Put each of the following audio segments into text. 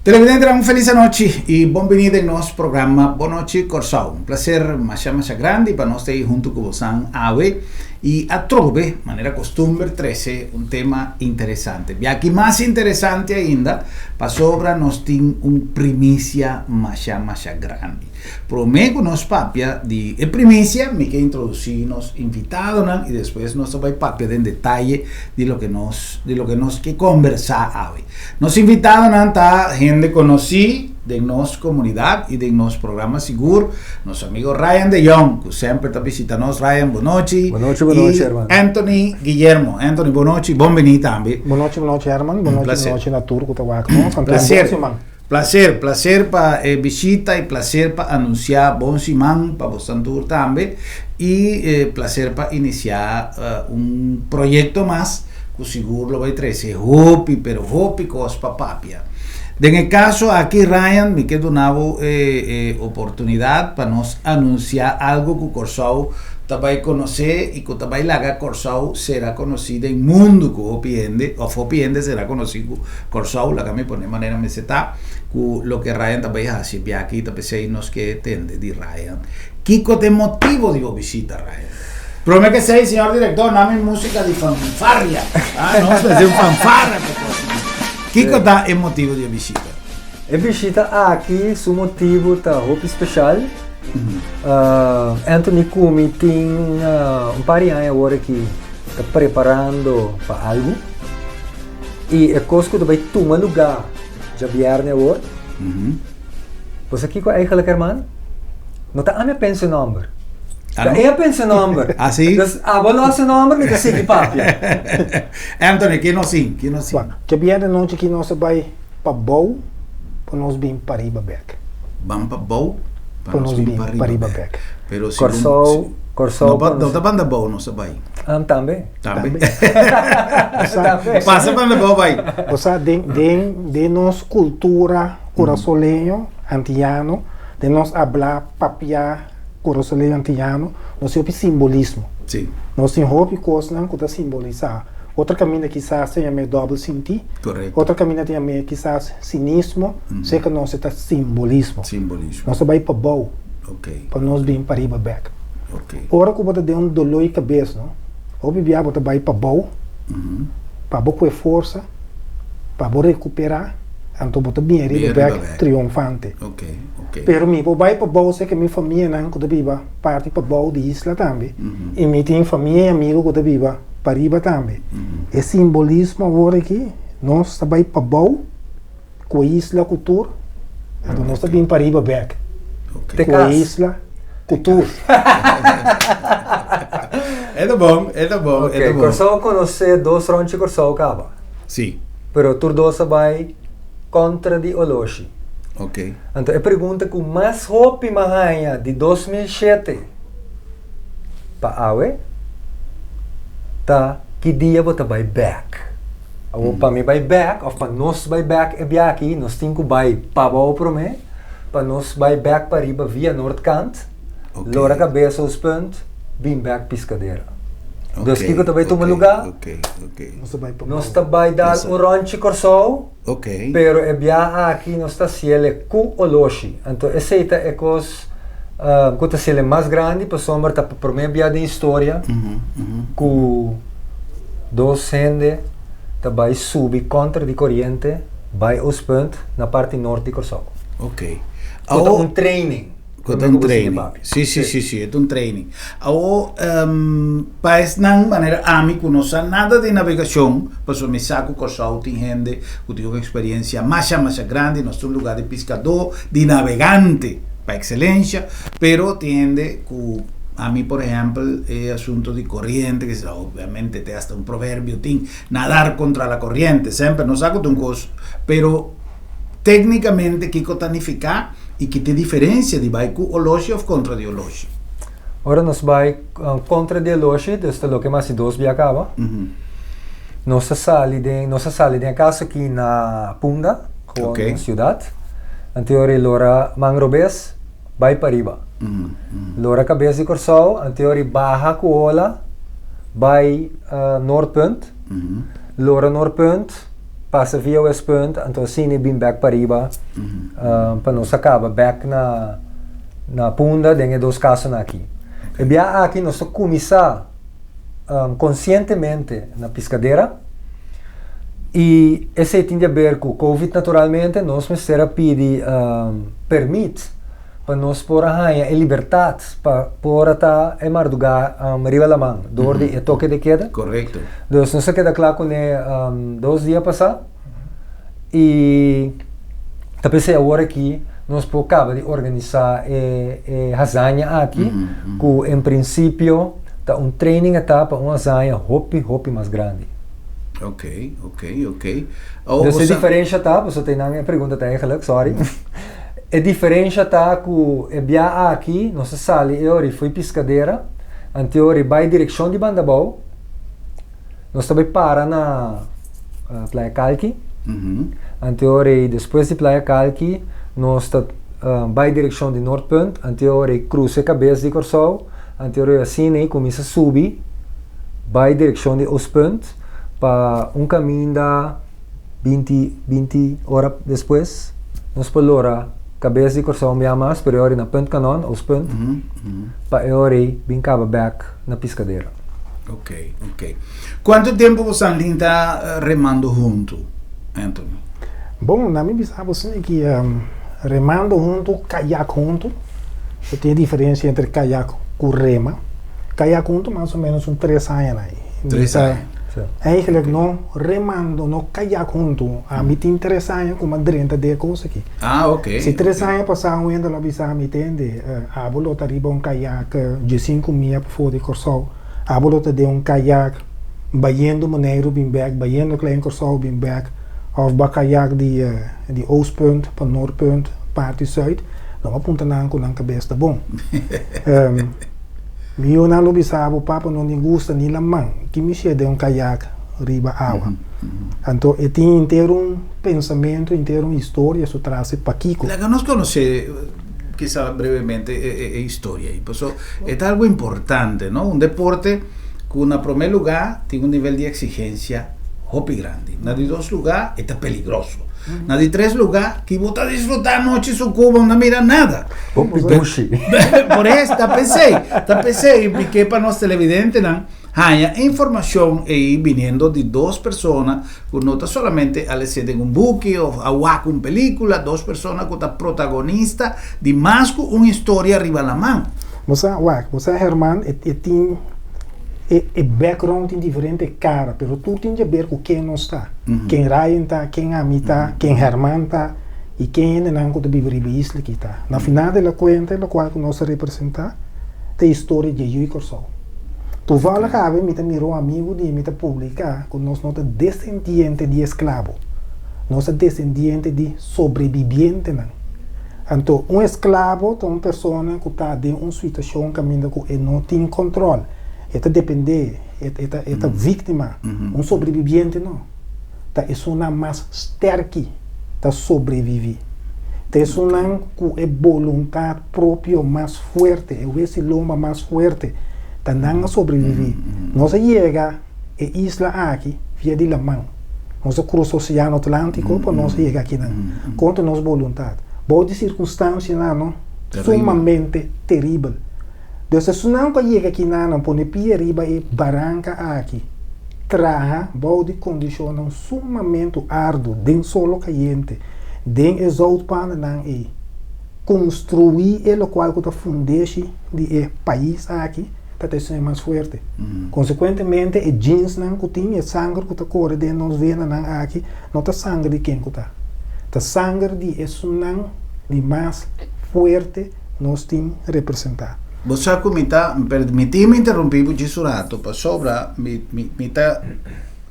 Televidentenan un felis anochi y bon bini den nos programa Bon Nochi Kòrsou. Un placer masha masha grandi pa nos ta ei hunto ku bosan awe y atrobe manera costumber trece un tema interesante. Biaki mas interesante ainda pasobra nos tin un primicia masha masha grandi. Promé ku nos papia di e primisia, mi ke introdusí nos invitadonan i despues nos ta bai papia den detaye di loke nos di loke nos ke kombersá awe. Nos invitadonan ta hende konosí den nos komunidat i den nos programa sigur, nos amigo Ryan de Jong ku semper ta bishita nos. Ryan, bon nochi. Bon nochi, bon nochi, Herman. I Anthony Guillermo. Anthony, bon nochi, bon bini tambe. Bon nochi, bon nochi, Herman. Bon nochi, bon nochi na tur ku ta wak nos. Placer. Placer, placer pa e bishita y placer pa anuncia bon siman pa bosan tur tambe y placer pa inicia un proyecto mas cu sigur lo bay trece hopi pero hopi cos pa papia. Den e caso aki Ryan mi ke duna bo e oportunidad pa nos anuncia algo cu Corsou ta bay conoce y cu ta bay laga Corsou sera conoci den mundo cu hopi hende of hopi hende sera conoci cu Kòrsou, laga mi pone manera mester ta ku loke Ryan ta bai hasi biaha aki ta p'esei nos ke tende di Ryan. Kiko ta e motibo di bo bishita, Ryan? Prome ke esei, señor direktor, nami musika di fanfarria. Ah, nos mester un fanfarria pa kos aki. Kiko ta e motibo di e bishita? E bishita aki su motibo ta hopi speshal. Anthony ku mi tin un par di aña awor aki ta preparando pa algu. I e kos ku ta bai tuma lugá djabièrnè awor, bo sa kiko eigenlijk herman? No ta ami a pensa e nòmber. Ta e a pensa e nòmber. Ah, si? Dus abo lòs e nòmber, mi ta sigui papia. Anthony, ke nos sin? Ke nos sin? Bon, djabièrnè nochi ki nos a bai pa bou pa nos bin pariba bèk. Ban pa bou pa nos bin pariba bèk. Pero si Kòrsou, Kòrsou No, no ta banda bou nos a bai. Tambe. Tambe. Pasa banda bou bai. Bo sa den den den nos kultura kurasoleño antiano, den nos abla papia kurasoleño antiano, nos tin hopi simbolismo. Si. Nos tin hopi kosnan ku ta simbolisá. Otro kaminda kisas ta yam'é dòbel sintí. Korekto. Otro kaminda ta yam'é kisas sinismo, seka nos e ta simbolismo. Simbolismo. Nos ta bai pabou. Ok. Pa nos bin pariba bek. Ok. Ora ku bo ta den un doló i kabes no, hopi bia bo ta bai pabou, pa bo kue forsa, pa bo rekuperá, anto bo ta bin ariba bek triunfante. Ok, ok. Pero mi por bai pabou seka mi famianan ku ta biba parti pabou di isla tambe, i mi tin famia i amigu ku ta biba pariba tambe. E simbolismo awor aki, nos ta bai pabou. Ku e isla ku tur, anto nos ta bin pariba bek. Te Ku kas. e isla ku tur. E ta bon, e ta bon, e ta Ok, bon. Kòrsou konosé dos ròntje Kòrsou kaba. Sí. Pero tur dos a bai kontra di oloshi. Ok. Anto e pregunta ku mas hopi m'a haña di 2007 pa awe ta ki dia bo ta bai bek? Awor pa mi bai bek of pa nos bai bek e bia aki nos tin ku bai pabou promé pa nos bai bek pariba via Noordkant, lora kabes Oostpunt, bin bek Piscadera. Dus kiko ta bai tuma lugá? Nos ta bai dal un ròntji Kòrsou, pero e bia aki nos ta hasiel ku oloshi. Anto esei ta e kos ku ta hasiel mas grandi pasobra ta pa promé bia den historia ku dos hende ta bai subi kontra di koriente bai Oostpunt na parti nort di Kòrsou. Ku ta un training. Ku ta un training. Si, si, si, si, e ta un training. Awor, pa esnan manera ami ku no sa nada di navegashon, pasobra mi sa ku Kòrsou tin hende ku tin un eksperensia masha, masha grandi, nos ta un lugá di piskadó, di navegante pa ekselensha, pero tin hende ku ami por ehèmpel e asunto di koriente, ke sa, obviamente te asta un proverbio tin, nadar kontra la koriente, semper nos sa ku ta un kos, pero Téknikamente kiko ta nifiká i ki ta e diferensia di bai ku oloshi òf kontra di oloshi? Ora nos bai kontra di oloshi, dus ta loke mas di dos bia kaba, nos ta sali den, nos a sali den e kas aki na Punda, gewoon den siudat. Anto ora e lora man robes, bai pariba. Lora kabes di Kòrsou, anto ora e baha ku ola, bai Noordpunt. Lora Noordpunt. Pasa via Westpunt, anto asina bin bek pariba pa nos a kaba bek na na Punda den e dos kasonan aki. E bia aki nos ta kuminsá konsientemente na Piskadera i esei tin di aber ku Covid naturalmente, nos mester a pidi permit pa nos por a haña e libertat pa por a ta e mardugá riba laman dor di e toke de keda. Korekto. Dus nos a keda kla kuné dos dia pasá i ta p'esei awor aki nos por kaba di organisá e e hazaña aki ku en prinsipio ta un training etapa, un hazaña hopi hopi mas grandi. Ok, ok, ok. Dus e diferensha ta, pasobra ta einan e pregunta ta eigenlijk, sorry. E diferensha ta ku e bia aki nos a sali e ora i fo'i Piskadera, anto e ora i bai direkshon di Bandabou, nos ta bai para na Playa Kalki, anto e ora i despues di Playa Kalki nos ta bai direkshon di Noordpunt, anto e ora i krusa e kabes di Kòrsou, anto e ora i asina i kuminsá subi bai direkshon di Oostpunt pa un kaminda. 20, 20 ora despues, nos por lora kabes di Kòrsou un bia mas, pero e ora na Punt Kanon, Oostpunt, pa e ora ei bin kaba bèk na Piskadera. Ok, ok. Kuantu tempu bo san linta remando huntu, Anthony? Bon, na mi bisa bo si ki remando huntu, kayak huntu, bo tin e diferensia entre kayak ku rema. Kayak huntu mas o menos un tres aña na ei. 3 aña. Eigenlijk no remando, no kayak huntu. Ami tin 3 aña ku mi a drenta den e kos aki. Si 3 aña pasá un hende lo a bisa mi tende, abo lo ta riba un kayak 15 mia pafó di Kòrsou, abo lo ta den un kayak bayendo Boneiru bin bèk, bayendo Klein Kòrsou bin bèk, òf ba kayak di Oostpunt pa Noordpunt, parti Zuid, lo mi a puntra nan ku nan kabes ta bon. Mi yunan lo bisa bo, "Papa no ni gusta ni laman, ki mi den un kayak riba awa?" Anto e tin henter un pensamentu, henter un historia su tras pakiko. Laga nos konosé kisas brevemente e historia ei. Pasobra e ta algu importante, no? Un deporte ku na promé lugá tin un nivel di eksigensia hopi grandi. Na di dos lugá e ta peligroso. Na di tres lugá ku bo ta disfrutá anochi su ku bo no mira nada. Hopi dushi. Por eso ta p'esei, ta p'esei mi ke pa nos televidentenan haña informashon ei biniendo di dos persona ku no ta solamente a lesé den un buki òf a wak un pelíkula, dos persona ku ta protagonista di mas ku un historia riba laman. Bo sa, wak, bo sa Herman, e tin e background tin diferente kara, pero tur tin di aber ku ken nos ta. Ken Ryan ta, ken ami ta, ken Herman ta, i ken hendenan ku ta biba riba isla aki ta. Na final de la kuenta, lokual ku nos ta representá ta e historia di e yu di Kòrsou. Toevallig awe mi ta mira un amigu di mi ta publiká ku nos no ta desendiente di esklabo, nos ta desendiente di sobrebibientenan. Anto, un esklabo ta un persona ku ta den un situashon kaminda ku e no tin kòntròl, e ta dependé, e ta víktima. Un sobrebibiente no. Ta esunnan mas stèrki ta sobreviví. Ta esunnan ku e boluntat propio mas fuerte, e wes i lomba mas fuerte, ta nan a sobreviví. Nos a yega e isla aki via di laman. Nos a krusa Oseano Atlántiko pa nos yega akinan, kontra nos boluntat, bou di sirkunstansianan no sumamente teribel. Dus esunnan ku a yega akinan nan pone pia riba e baranka aki, traha bou di kondishonnan sumamente arduo, den solo kayente, den e zoutpanennan ei, konstruí e lokual ku ta fundeshi di e pais aki, ta ta esun e mas fuerte. Konsekuentemente e jeansnan ku tin, e sanger ku ta kore den nos venanan aki, no ta sanger di ken ku ta. Ta sanger di esunnan di mas fuerte nos tin representá. Bo sa ku mi ta, permití mi interumpí bo djis un rato, pasobra mi mi mi ta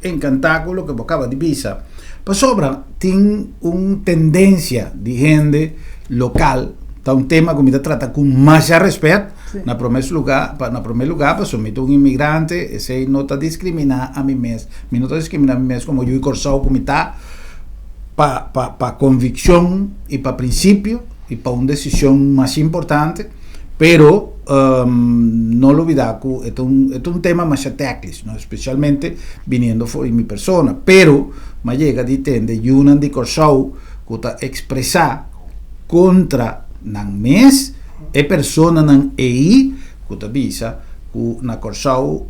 enkantá ku loke bo kaba di bisa. Pasobra tin un tendensia di hende lokal, ta un tema ku mi ta trata ku masha rèspèt, na promé lugá, na promé lugá pasobra mi ta un inmigrante, esei no ta diskriminá ami mes, mi no ta diskriminá mi mes komo yu di Kòrsou ku mi ta pa pa pa konvikshon i pa prinsipio i pa un desishon masha importante, pero. No lubida ku e ta un e ta un tema masha tèknis, no, spesialmente biniendo for di mi persona, pero m'a yega di tende yunan di Kòrsou ku ta ekspresá kontra nan mes e personanan ei ku ta bisa ku na Kòrsou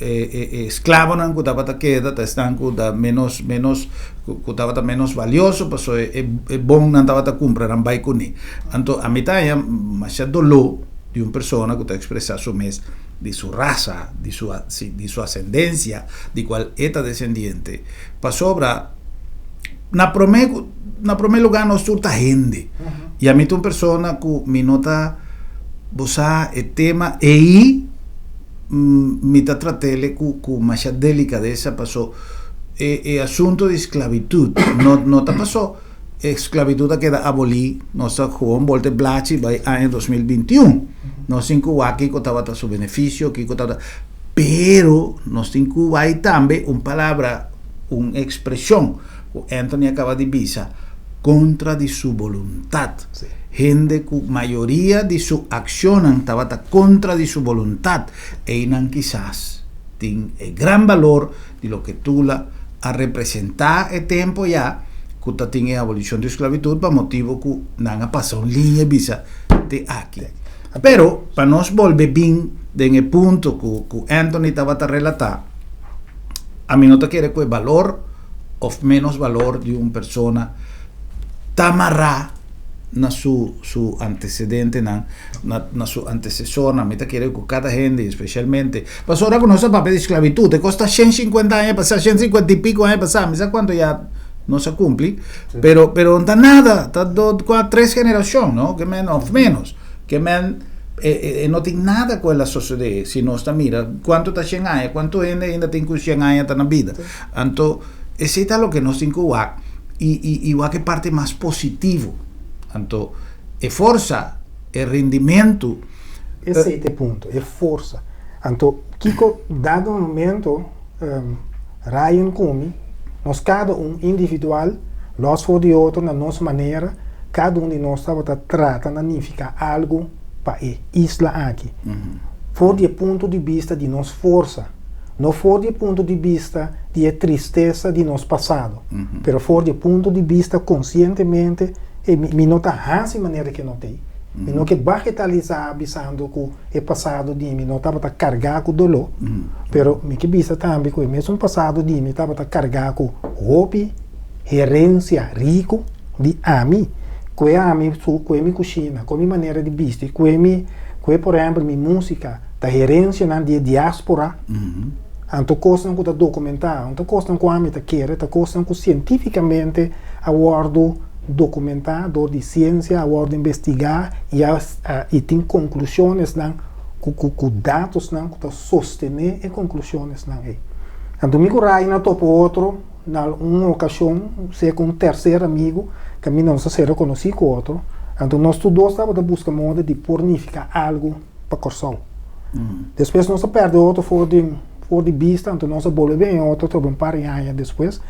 e e esklabonan ku tabata keda ta esnan ku ta ménos ménos ku tabata ménos valioso pasobra e e bonnan tabata kumpra nan bai kuné. Anto ami ta haña masha doló di un persona ku ta ekspresá su mes di su rasa, di su di su asendensia, di kual e ta desendiente, pasobra na promé ku na promé lugá nos tur ta hende. I ami ta un persona ku mi no ta, bo sa e tema ei mi ta trat'el ku ku masha delikadesa paso e e asunto di sklabitut no no ta paso. E sklabitut a keda abolí, nos ta gewoon bolta e blachi bai aña 2021. Nos tin ku wak kiko tabata su benefisio, kiko tabata, pero nos tin ku bai tambe un palabra, un ekspreshon ku Anthony a kaba di bisa, kontra di su boluntat. Hende ku mayoria di su akshonnan tabata kontra di su boluntat, einan kisas tin e gran balor di loke Tula a representá e tempu ya ku ta tin e abolishon di sklabitut pa motibu ku nan a pasa un liña bisa te aki. Pero pa nos bolbe bin den e punto ku ku Anthony tabata relatá, ami no ta kere ku e balor òf ménos balor di un persona ta mará na su su antecedentenan, na na su antecesornan. Mi ta kere ku kada hende, especialmente pasobra ora ku nos a papia di sklabitut e kosta 150 aña pasá, 150 i piko aña pasá, mi sa kuantu ya nos a kumpli, pero pero no ta nada, ta do kua tres generashon, no, ke men òf ménos, ke men e e no tin nada ku el a sosodé si nos ta mira kuantu ta shen aña, kuantu hende ainda tin ku shen aña ta na bida. Anto esei ta loke nos tin ku wak. I i i wak e parti mas positivo. Anto e forsa, e rendimentu. Esei ta e punto, e forsa. Anto kiko dado momento Ryan ku mi, nos kada un individual, los for di otro na nos manera, kada un di nos tabata trata na nifiká algu pa e isla aki. For di e punto di bista di nos forsa. No for di e punto di bista di e tristesa di nos pasado, pero for di e punto di bista konsientemente, e mi, mi no ta hasi manera ke no t'ei. Mi no ke bagetalisá bisando ku e pasado di mi no tabata kargá ku doló, pero mi ke bisa tambe ku e mesun pasado di mi tabata kargá ku hopi herensia riku di ami, ku e ami su, ku e mi kushina, ku e mi manera di bisti, ku e mi, ku e por ehèmpel mi músika. Ta herencianan di e diaspora, anto cosnan cu ta documenta, anto cosnan cu ami ta kere, ta cosnan cu cientificamente a wordo documenta door di ciencia, a wordo investiga y a y tin conclusionesnan cu cu cu datosnan cu ta sostene e conclusionesnan ey. Anto mi cu Ryan a topa otro na un ocasion, sea cu un tercer amigo, caminda nos a ser reconoci cu otro, anto nos tur dos tabata busca moda di por nifica algo pa Kòrsou. Despues nos a pèrdè otro for di for di bista, anto nos a bolbe bin e otro trobe un par di aña despues.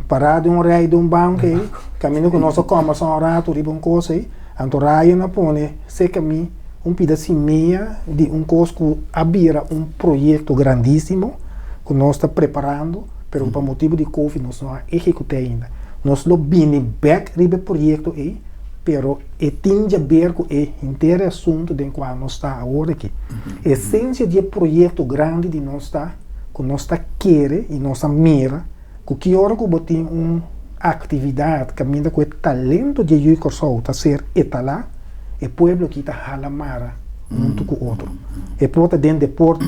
Pará den un rei den un banko ei, kaminda ku nos a kòmbersá un ratu riba un kos ei, anto Ryan a pone serka mi un pida simia di un kos ku a bira un proyekto grandísimo ku nos ta preparando, pero ku pa motibu di covid nos no a ehekut'é ainda. Nos lo bini bèk riba e proyekto ei, pero E tin djaber ku e henter e asuntu den kua nos ta awor aki. Esensia di e proyekto grandi di nos ta ku nos ta kere i nos a mira ku ki ora ku bo tin un aktividat kaminda ku e talento di e yu Kòrsou ta ser etalá, e pueblo aki ta hala mara huntu ku otro. E por ta den deporte.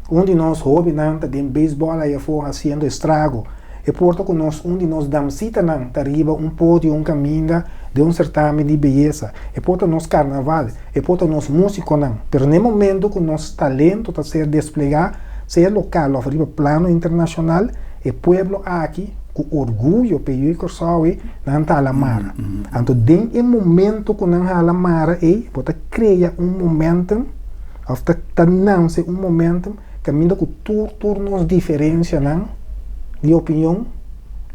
Un di nos hóbennan ta den beisbòl ayafó hasiendo estrago. E por ta ku nos un di nos damsitanan ta riba un podio un kaminda den un sertamen di beyesa. E por ta nos karnaval, e por ta nos músikonan. Pero na e momento ku nos talento ta ser desplegá, sea lokal òf riba plano internashonal, e pueblo aki ku orguyo p'e yu Kòrsou ei, nan ta hala mara. Anto den e momento ku nan hala mara ei, bo ta krea un momentum òf ta ta nanse un momentum Kaminda ku tur tur nos diferensianan di opinion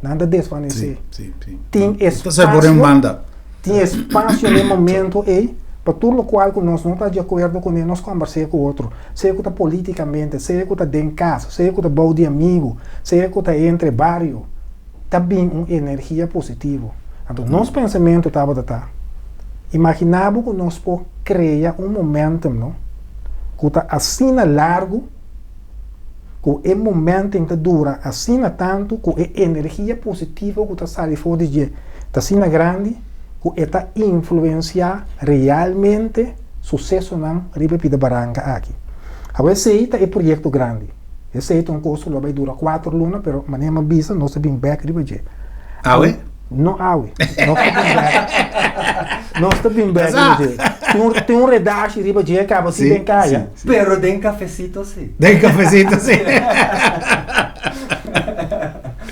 nan ta desvanesé. Tin espasio, tin espasio den e momento ei. Pa tur lokual ku nos no ta di akuerdo kuné, nos kombers'é ku otro, sea ku ta politikamente, sea ku ta den kas, sea ku ta bou di amigu, sea ku ta entre bario, ta bin un energia positivo. Anto nos pensamentu tabata ta, Imaginá bo ku nos por krea un momentum, no, ku ta asina largu, ku e momentum ta dura asina tantu ku e energia positivo ku ta sali for di dje ta asina grandi ku e ta influensiá realmente susesonan riba e pida baranka aki. Awor esei ta e proyekto grandi. Esei ta un kos ku lo bai dura kuater luna pero manera mi a bisa nos ta bin bèk riba dje. Awe? No awe. Nos ta bin bèk. Nos ta bin bèk riba dje. Tin un redashi riba dje kaba si den kaya. Pero den cafecito si. Den cafecito si.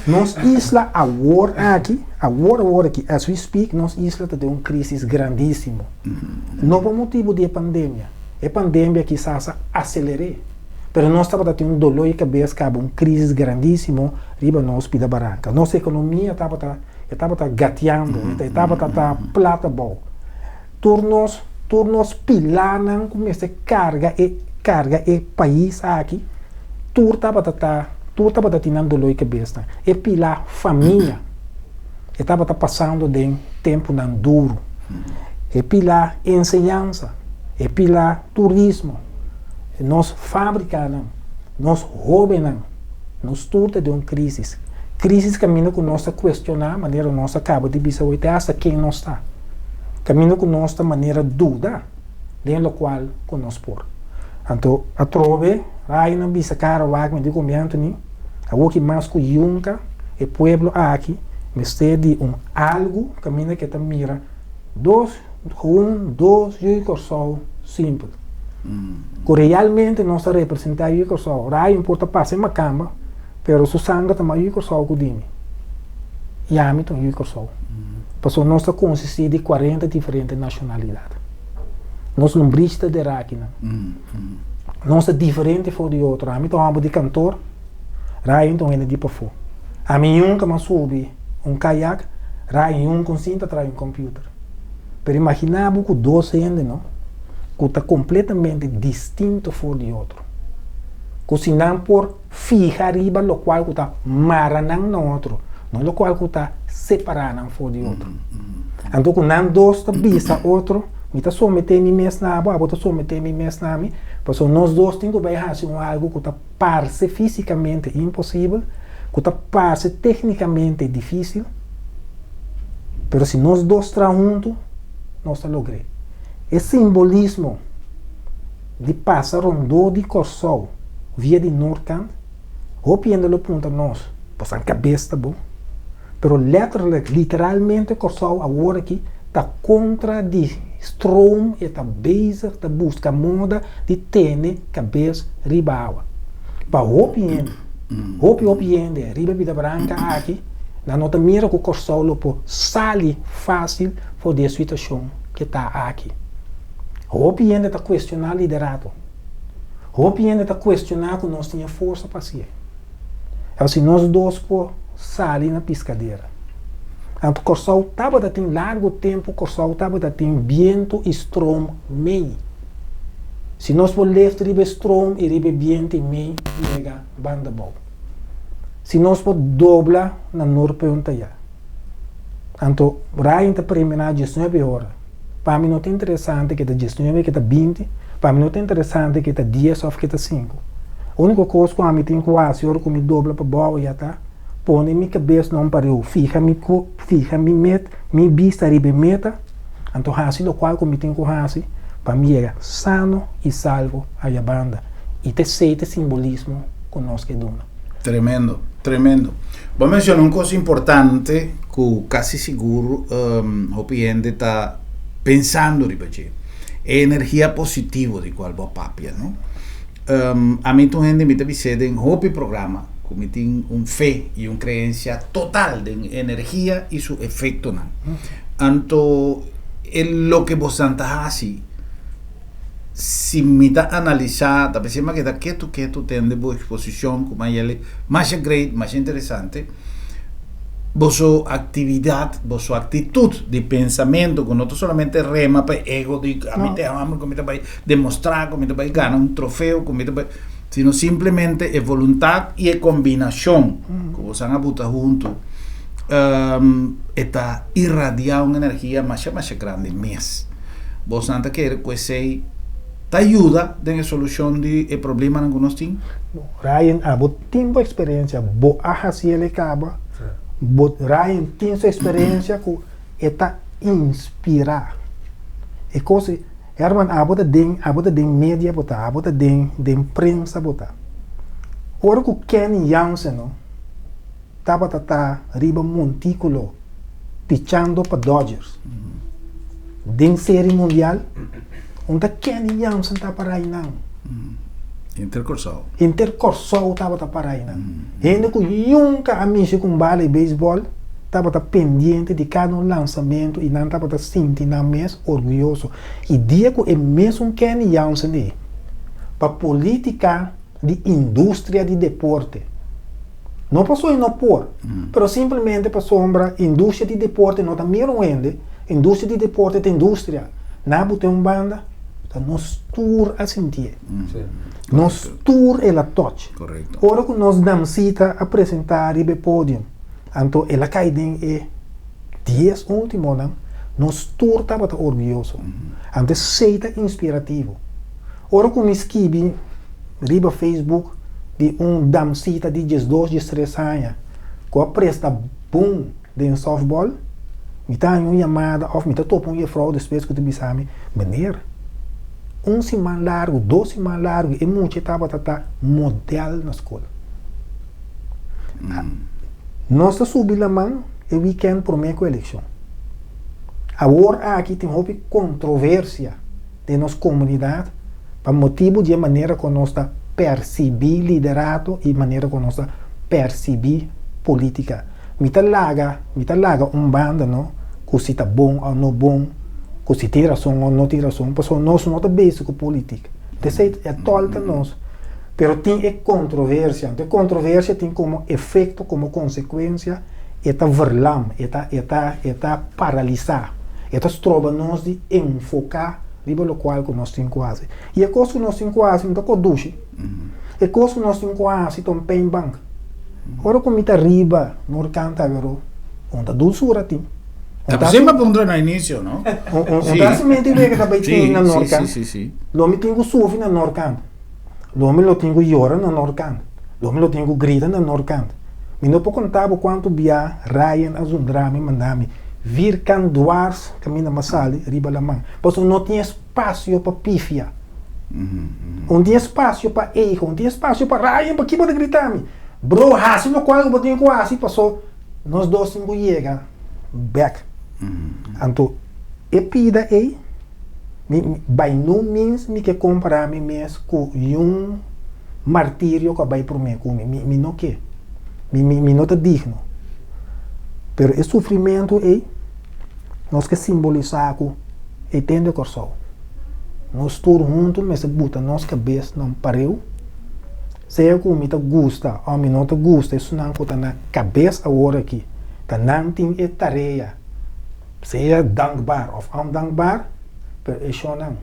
Nos isla awor aki, awor awor aki, as we speak, nos isla ta den un crisis grandisimo. No pa motibu di e pandemia. E pandemia kisas a aceler'é. Pero nos tabata tin un dolor di cabes caba un crisis grandisimo riba nos pida baranca. Nos economia tabata, e tabata gateando, e tabata ta plat abou. Tur nos tur nos pilanan ku mester karga e karga e pais aki tur tabata ta tur tabata tin nan doló di kabesnan. E pila famia e tabata pasando den tempunan duru. E pila enseñansa, e pila turismo, nos fabrikanan, nos hóbennan, nos tur ta den un krísis. Krísis kaminda ku nos ta kuestioná manera nos a kaba di bisa hoy te asta ken nos ta. Kaminda ku nos ta manera duda den lokual ku nos por. Anto atrobe Ryan a bisa kara wak mi di ku mi Anthony, awoki mas ku yunka e pueblo aki mester di un algu kaminda ke ta mira dos un dos yu Kòrsou simpel. Ku realmente nos ta representá yu Kòrsou. Ryan por ta pasa e makamba pero su sanger ta mas yu Kòrsou ku di mi. I ami ta un yu Kòrsou. Pasobra nos ta konsistí di 40 diferente nashonalidat. Nos lombrich ta derá akinan. Nos ta diferente for di otro. Ami ta un hòmber di kantor, Ryan ta un hende di pafó. Ami nunka m'a subi un kayak, Ryan nunka un sinta tras di un kòmpiuter. Pero imaginá bo ku dos hende, no, ku ta kompletamente distinto for di otro. Ku si nan por Fiha riba lokual ku ta mara nan na otro, no lokual ku ta separá nan for di otro. Anto ku nan dos ta bisa otro, Mi ta someté mi mes na abo, abo ta someté mi mes na mi, pasobra nos dos tin ku bai hasi un algu ku ta parse físikamente imposibel, ku ta parse téknikamente difísil, pero si nos dos traha huntu, nos ta logr'é. E simbolismo di pasa rondó di Kòrsou via di Noordkant, hopi hende lo puntra nos, Boso kabes ta bon? Pero letterlijk, literalmente Kòrsou awor aki ta kontra di stroom, e ta bezig ta buska moda di tene kabes riba awa. Pa hopi hende, hopi hopi hende riba Bida Branca aki, nan no ta mira ku Kòrsou lo por sali fásil for di e situashon ke ta aki. Hopi hende ta kuestioná liderato. Hopi hende ta kuestioná ku nos tin e forsa pa hasié. Awor si nos dos por sali na piskadera. Anto Kòrsou tabata tin largu tempu Kòrsou tabata tin bientu i stroom mei. Si nos por left riba e stroom i riba e bientu i mei yega banda bou. Si nos por dobla na Noordpunt ayá. Anto Ryan ta preminá diesnuebe ora. Pa mi no ta interesante ke ta diesnuebe, ke ta binti, pa mi no ta interesante ke ta dies òf ke ta sinku. Úniko kos ku ami tin ku hasi ora ku mi dobla pa bou ya ta pone mi kabes na un pareu, fiha mi ku fiha mi met mi bista riba e meta, anto hasi lokual ku mi tin ku hasi pa mi yega sano i salvo aya banda. I ta esei ta e simbolismo ku nos ke duna. Tremendo, tremendo. Bo a menciona un cos importante cu casi sigur hopi hende ta pensando riba dje. E energia positivo di cual bo a papia, no? Ami ta un hende mi ta bis'é den hopi programa cu mi tin un fe y un creencia total den energia y su efectonan. Anto e loke bosan ta haci Si mi ta analisá, ta pensé mi a keda ketu ketu tende bo eksposishon ku Mayeli, masha great, masha interesante. Boso actividad, boso actitud di pensamento cu no ta solamente rema pa e ego di ami ta e homber cu mi ta bay demostra cu mi ta bay gana un trofeo cu mi ta bay, sino simplemente e voluntad y e combinacion cu boso a buta hunto e ta irradia un energia masha masha grandi mes. Boso ta kere cu esey ta yuda den e solucion di e problemanan cu nos tin? Ryan, abo tin bo experiencia, bo a haci el e caba, bo Ryan tin su experiencia cu e ta inspira. E cos e, Herman abo ta den, abo ta den media bo ta, abo ta den, den prensa bo ta. Ora cu Kenny Jansen no tabata ta riba monticulo pichando pa Dodgers den Serie Mundial, unda Kenny Jansen ta para einan? Henter Kòrsou. Henter Kòrsou tabata para einan. Hende ku nunka a mishi ku un bala di beisbòl tabata pendiente di kada un lansamentu i nan tabata sinti nan mes orguyoso. I dia ku e mesun Kenny Jansen ei, pa polítika di industria di deporte, no pasobra e no por, pero simplemente pasobra industria di deporte no ta mira un hende, industria di deporte ta industria. Nan a buta un banda, ta nos tur a sintié. Nos tur el a touch. Ora ku nos damsita a presentá riba e podium, anto el a kai den e dies últimonan, nos tur tabata orguyoso. Anto esei ta inspirativo. Ora ku mi skibi riba Facebook di un damsita di diesdos, diestres aña ku a presta bon den softball, mi ta haña un yamada òf mi ta topa un jefrou despues ku ta bisa mi, Meneer, un siman largu, dos siman largu e mucha tabata ta modèl na skol. Nos ta subi laman e wikènt promé ku elekshon. Awor aki tin hopi kontroversia den nos komunidat pa motibu di e manera ku nos ta persibí liderato i manera ku nos ta persibí polítika. Mi ta laga, mi ta laga un banda no, ku si ta bon òf no bon, ku si tin rason òf no tin rason, pasobra nos no ta bezig ku politik. Esei e tòl ta nos. Pero tin e kontroversia. Anto e kontroversia tin komo efekto, komo konsekuensia, e ta verlam, e ta, e ta, e ta paralisá, e ta stroba nos di enfoká riba lokual ku nos tin ku hasi. I e kos ku nos tin ku hasi no ta kos dushi. E kos ku nos tin ku hasi ta un pijnbank. Ora ku mi ta riba Noorkant agaró, un ta dulsura tin. Un ta Así me puntra na inicio, no? Un ta hasi wega ta bai tin na Noorkant. Lo mi tin ku sufri na Noorkant. Lo mi lo tin ku yora na Noorkant. Lo mi lo tin ku grita na Noorkant. Mi no por konta bo kuantu bia Ryan a zundra mi manda mi vierkant dwars kaminda m'a sali riba laman. Pasobra no tin espasio pa pifia. Un tin espasio pa ego, un tin espasio pa Ryan, pa ki bo ta grita mi? Bro, hasi lokual ku bo tin ku hasi paso nos dos tin ku yega bek. Anto e pida ei, mi by no means mi ke kompara mi mes ku yun martirio ku a bai promé ku mi, mi no ke, mi mi no ta digno. Pero e sufrimentu ei nos ke simbolisá ku e ten di Kòrsou. Nos tur huntu mester buta nos kabes na un pareu, sea ku mi ta gusta òf mi no ta gusta esunnan ku ta na kabes awor aki, ta nan tin e tarea, sea dankbaar òf ondankbaar, pero e shonnan.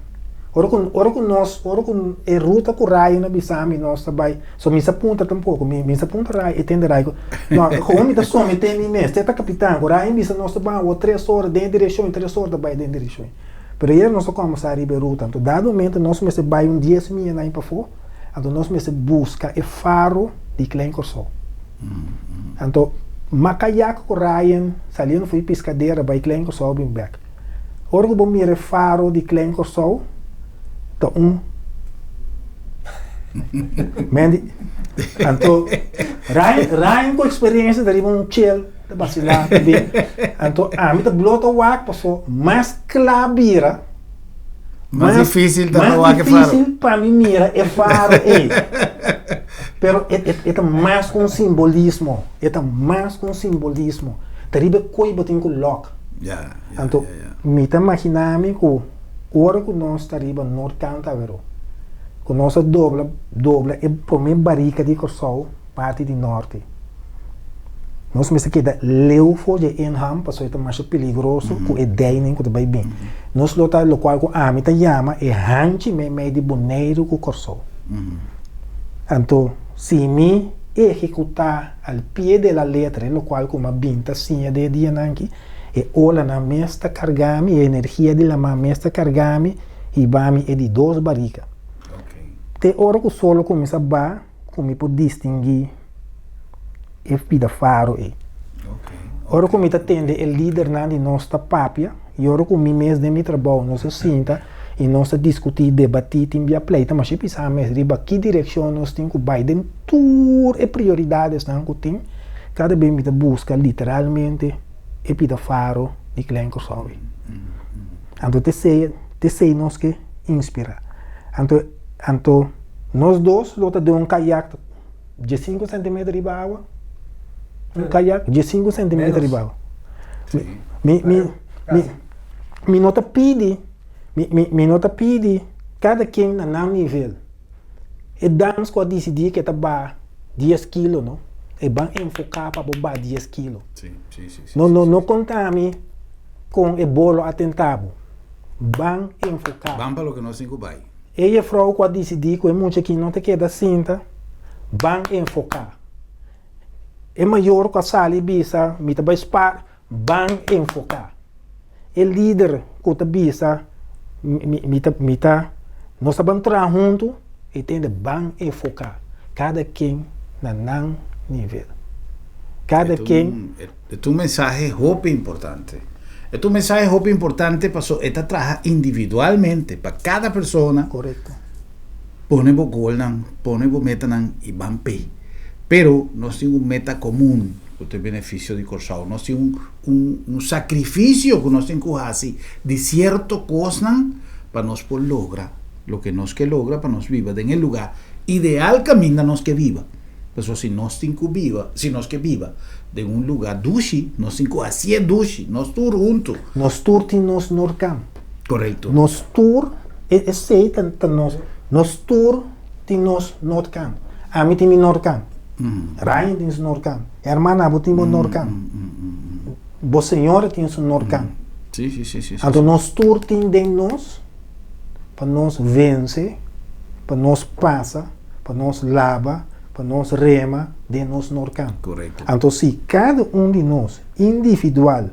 Ora ku ora ku nos ora ku e ruta ku Ryan a bisa mi nos ta bai, so mi sa puntra tampoko, mi mi sa puntra Ryan, e tende Ryan ku no gewoon mi ta somete mi mes, te ta kapitan ku Ryan bisa nos ta ban awor tres ora den e direkshon i tres ora ta bai den e direkshon. Pero ayer nos a kòmensá riba e ruta, anto dado momento nos mester bai un dies mia na pafó, anto nos mester buska e faro di Klein Kòrsou. Anto m'a kayak ku Ryan saliendo for di Piskadera bai Klein Kòrsou bin bèk. Ora ku bo mira e faro di Klein Kòrsou ta un Mandy, anto Ryan Ryan ku eksperensia ta riba un chel. Ta basilá ta bin. Anto ami ta blota wak paso mas kla bira, Mas difícil ta pa wak e faro. Mas difícil pa mi mira e faro ei. Pero e e e ta mas ku un simbolismo, e ta mas ku un simbolismo. Ta riba e koe bo tin ku lòk. Ya, ya, Anto ya, ya. mi ta maginá mi ku ora ku nos ta riba Noordkant aweró, ku nos a dobla dobla e promé barika di Kòrsou, parti di norte. Nos mester keda leu for di e inham pasobra e ta masha peligroso ku e deining ku ta bai bin. Nos lo ta lokual ku ami ta yama e hanchi meimei di Boneiru ku Kòrsou. Anto si mi ehekutá al pie de la letra e lokual ku mi a bin ta siña den e dianan aki, e olanan mes ta karga mi, e energia di laman mes ta karga mi hiba mi e di dos barika. Te ora ku solo kuminsá ba ku mi por distinguí e pida faro ei. Ora ku mi ta tende e lidernan di nos ta papia i ora ku mi mes den mi trabou nos a sinta i nos ta diskutí, debatí, tin bia pleita, masha bisa mes riba ki direkshon nos tin ku bai den tur e prioridadesnan ku tin, kada bes mi ta buska literalmente e pida faro di Klein Kòrsou ei. Anto t'esei t'esei nos ke inspirá. Anto anto nos dos lo ta den un kayak diesinku sentimeter riba awa, un kayak diesinku sentimeter riba awa. Mi mi mi mi no ta pidi mi mi mi no ta pidi kada ken na nan nivel. E dans ku a disidí ke ta baha dies kilo no, e ban enfoká pa bo baha dies kilo. No no no konta mi kon e bolo a tenta bo. Ban enfoká. Ban pa loke nos tin ku bai. E jefrou ku a disidí ku e mucha aki no ta keda sinta, ban enfoká. E mayor ku a sali i bisa mi ta bai spar, ban enfoká. E lider ku ta bisa mi ta mi ta nos ta ban traha huntu, e tende ban enfoká. Kada ken na nan nivel. Kada ken. E ta un mensahe hopi importante. E ta un mensahe hopi importante paso e ta traha individualmente pa kada persona. Korekto. Pone bo golnan, pone bo metanan i ban p'e. Pero nos tin un meta komun ku ta e benefisio di Kòrsou. Nos tin un un un sakrifisio ku nos tin ku hasi di sierto kosnan pa nos por logra loke nos ke logra pa nos biba den e lugá ideal kaminda nos ke biba. Pasobra si nos tin ku biba, si nos ke biba den un lugá dushi, nos tin ku hasié dushi, nos tur huntu. Nos tur tin nos norkan. Korekto. Nos tur, e esei ta ta nos, nos tur tin nos norkan. Ami tin mi norkan. Ryan tin su norkan. Hermana bo tin bo norkan. Bo señora tin su norkan. Sí, sí, sí, sí. Anto nos tur tin den nos pa nos vense, pa nos pasa. pa nos laba, pa nos rema den nos norkan. Korekto. Anto si kada un di nos individual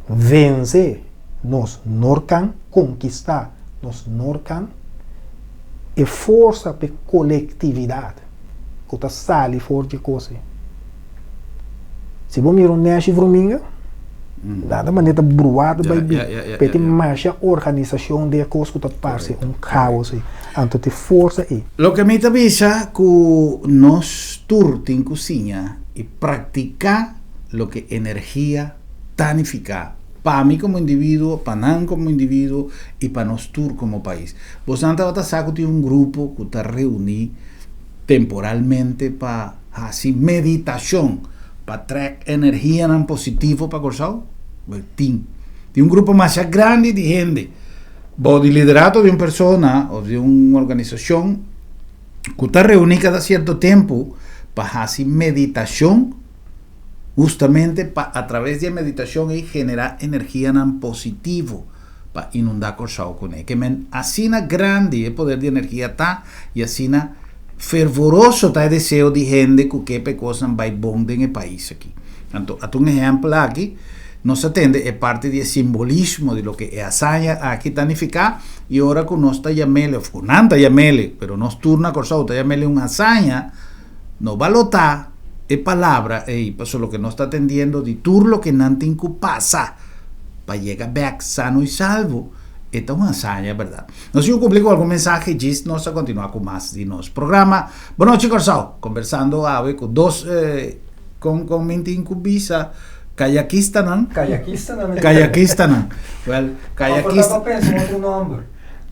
vense nos norkan, konkistá nos norkan, e forsa p'e kolektividat ku ta sali for dje kos ei. Si bo mira un nèshi vruminga, nada manera ta bruá ta bai bin. Pero tin masha organisashon den e kos ku ta parse un kaos ei. Anto tin forsa ei. Loke mi ta bisa ku nos tur tin ku siña i praktiká loke energia ta nifiká pa mi komo individuo, pa nan komo individuo i pa nos tur komo pais. Bosnan tabata sa ku tin un grupo ku ta reuní temporalmente pa hasi meditashon pa trek energianan positivo pa Kòrsou? Wèl, tin. Tin un grupo masha grandi di hende bou di liderato di un persona òf di un organisashon ku ta reuní kada sierto tempu pa hasi meditashon hustamente pa atraves di e meditashon ei generá energianan positivo pa inundá Kòrsou kuné. Ke men asina grandi e poder di energia ta i asina fervoroso ta e deseo di hende ku ke pa e kosnan bai bon den e pais aki. Anto, ata un ehèmpel aki, nos a tende e parti di e simbolismo di loke e hazaña aki ta nifiká i ora ku nos ta yam'el, òf ku nan ta yam'el, pero nos tur na Kòrsou ta yam'el un hazaña, No balotá e palabra ei pasobra loke nos ta atendiendo di tur loke nan tin ku pasa pa yega bèk sano i salvo, e ta un hazaña bèrdat. Nos tin ku kumpli ku algun mensahe djis nos ta kontinuá ku mas di nos programa. Bonochi Kòrsou! Kombersando awe ku dos kon kon mi tin ku bisa kayakistanan. Kayakistanan. Kayakistanan. Wèl kayakista. Òf por ta pa pensa un otro nòmber.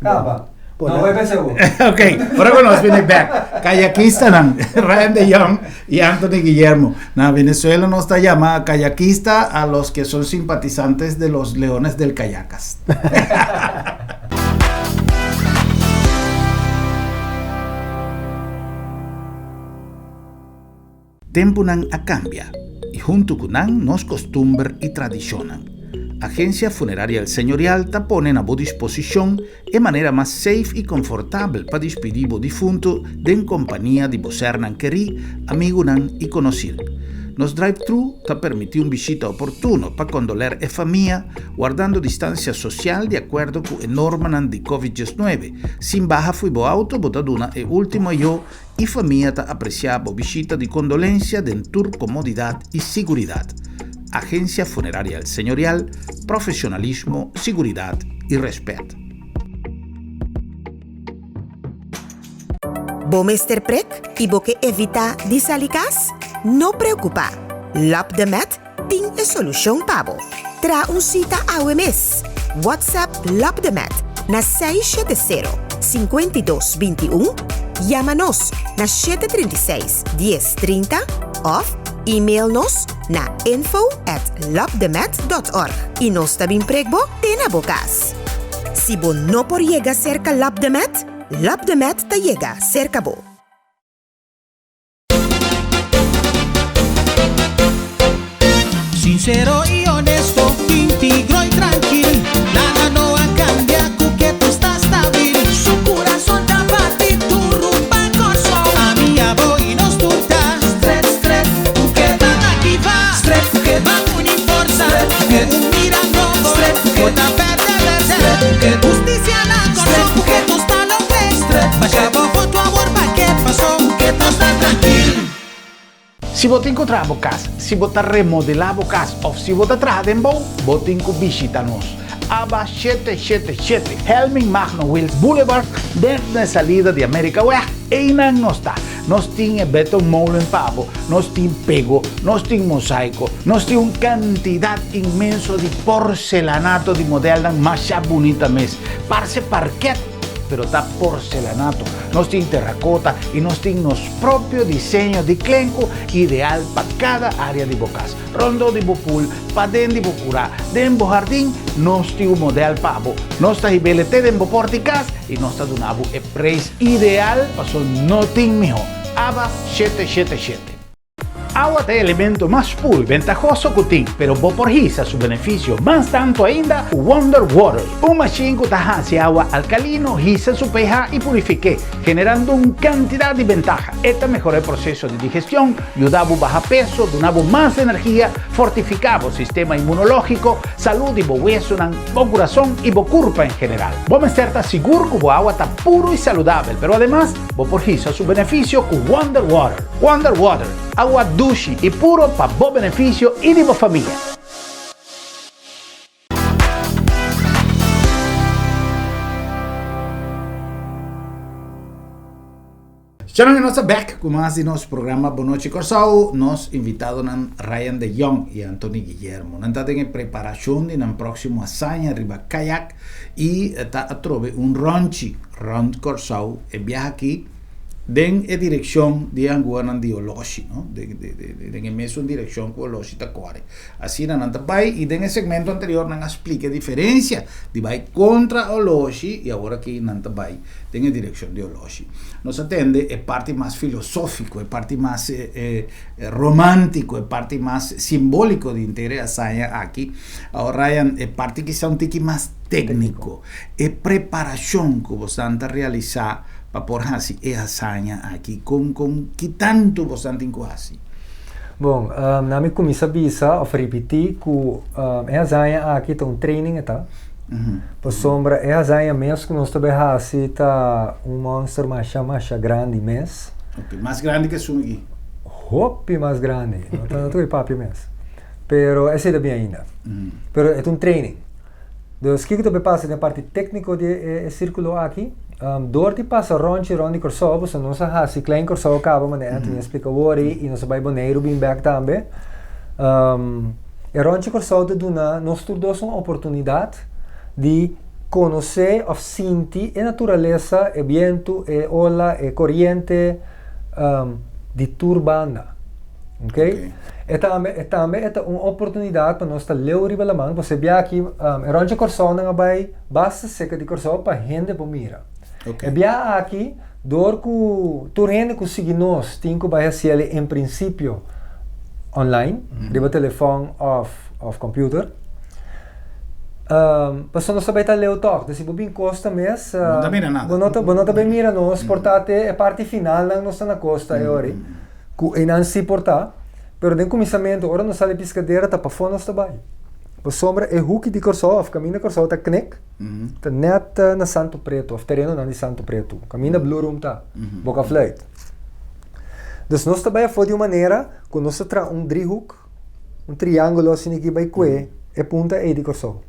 Kaba. No voy pensé vos. Ok, ora ku nos bini bek. Kayakistanan, Ryan de Jong y Anthony Guillermo. Na Venezuela nos ta llama kayakista a los que son simpatizantes de los Leones del Kayacas. Tempunan a kambia i huntu ku nan nos kostumber i tradishonnan. Agensia Funeraria El Señorial ta pone na bo disposishon e manera mas safe i konfortabel pa dispidí bo difuntu den kompania di bo sernan kerí, amigunan i konosir. Nos drive-thru ta permití un bishita oportuno pa kondoler e famia, wardando distansia sosial di akuerdo ku e normanan di Covid 19. Sin baha fo'i bo auto bo ta duna e último ayó i famia ta apresiá bo bishita di kondolensia den tur komodidat i siguridat. Agensia Funeraria El Señorial, profesionalismo, siguridat i rèspèt. Bo mester prek i bo ke evitá di sali kas? No preokupá! Lap de Met tin e solushon pa bo. Traha un sita awe mes! WhatsApp Lap de Met na 670 52 21, yama nos na 736 10 30 òf email nos na info at lapdemet.org i nos ta bin prek bo te na bo kas. Si bo no por yega serka Lap de Met, Lap de Met ta yega serka bo. Sincero y honesto, intigro y trankil. Nada no a cambia, cu ketu sta stabil. Su curason ta bati duro pa Corsou. Ami, abo y nos tur ta stret, stret. Cu ke ban activa, stret. Cu ke ban uni forsa, stret. Cu ke un mira nobo, stret. Cu ke ta perde, perde, stret. Cu ke husticia na Corsou, cu ke nos ta loke, stret. Basha bo voto awor pa ke paso, cu ke nos ta trankil. Si bo tin ku traha bo kas, si bo ta remodelá bo kas òf si bo ta traha den bou, bo tin ku bishita nos. Aba 777 Helming Magno Wiels Boulevard, den e salida di Amerikaweg, einan nos ta. Nos tin e beton molen pa bo, nos tin pego, nos tin mosaiko, nos tin un kantidat inmenso di porcelanato di modelnan masha bunita mes. Parse parket, pero ta porcelanato. Nos tin terracota y nos tin nos propio diseño di klenku ideal pa cada area di bo cas. Rondó di bo pool, paden di bo curá, den bo hardin, nos tin un model pa bo. Nos ta hib'ele te den bo porta di cas y nos ta duna bo e prijs ideal paso no tin mihó. Aba 777. Awa ta e elemento mas puru i bentahoso ku tin, pero bo por hisa su benefisio mas tantu ainda ku Wonder Water, un mashin ku ta hasi awa alkalino hisa su pH i purifik'é, generando un kantidat di bentaha. E ta mehora e proseso di digestion, yuda bo baha peso, duna bo mas energia, fortifiká bo sistema inmunológiko, salú di bo wesunan, bo kurason i bo kurpa en general. Bo mester ta sigur ku bo awa ta puru i saludabel, pero ademas bo por hisa su benefisio ku Wonder Water. Wonder Water, awa dushi i puro pa bo benefisio i di bo famia. Sharon nos ta bek ku mas di nos programa Bon Nochi Kòrsou. Nos invitadonan Ryan de Jong i Anthony Guillermo. Nan ta den e preparashon di nan próksimo hazaña riba kayak i ta atrobe un rònchi rònt Kòrsou. E biaha aki Den e direkshon di e anguanan di oloshi, no? Den e mesun direkshon ku oloshi ta kore. Asina nan ta bai i den e segmento anterior nan a splika e diferensia di bai kontra oloshi i awor aki nan ta bai den e direkshon di oloshi. Nos a tende e parti mas filosófiko, e parti mas romántiko, e parti mas simbóliko di henter e hazaña aki. Awor Ryan, e parti kisá un tiki mas tékniko, e preparashon ku bosan ta realisá Pa por hasi e hazaña aki, kon kon ki tantu bosan tin ku hasi? Bon, na mi kuminsá bisa òf ripití ku e hazaña aki ta un training e ta. Pasobra e hazaña mes ku nos ta bai hasi ta un monster masha masha grandi mes. Ok, mas grandi ku esun aki? Hopi mas grandi, no ta no ta papia mes. Pero esei ta bin ainda. Pero e ta un training. Dus kiko ta bay pasa den e parti tékniko di e sírkulo aki? Dor di pasa ròntji rònt di Kòrsou, pasobra nos a hasi Klein Kòrsou kaba manera Anthony a splika awor ei i nos a bai Boneiru bin bèk tambe. E ròntji Kòrsou ta duna nos tur dos un oportunidat di konosé òf sinti e naturalesa, e bientu, e ola, e koriente di tur banda. Ok? E tambe, e tambe e ta un oportunidat pa nos ta leu riba laman, pasobra e biaha aki, e ròntje Kòrsounan a bai basta seka di Kòrsou pa hende por mira. E biaha aki, dor ku tur hende ku sigui nos tin ku bai hasiel en prinsipio online, riba telefòn òf òf computer. Pasobra nos ta bai ta leu tòg, dus si bo bin kosta mes, Bo no ta mira nada. bo no ta bo no ta bai mira nos, por ta te e parti finalnan nos ta na kosta e ora ei, ku einan sí por ta, pero den kuminsamentu ora nos sali piskadera ta pafó nos ta bai. Pasobra e huki di Kòrsou òf kaminda Kòrsou ta knek, ta nèt na Santo Preto òf terenonan di Santo Preto, kaminda Blue Room ta, Boka Fluit. Dus nos ta bai afó di un manera ku nos ta traha un driehoek, un triángulo asina aki bai kue e punta ei di Kòrsou.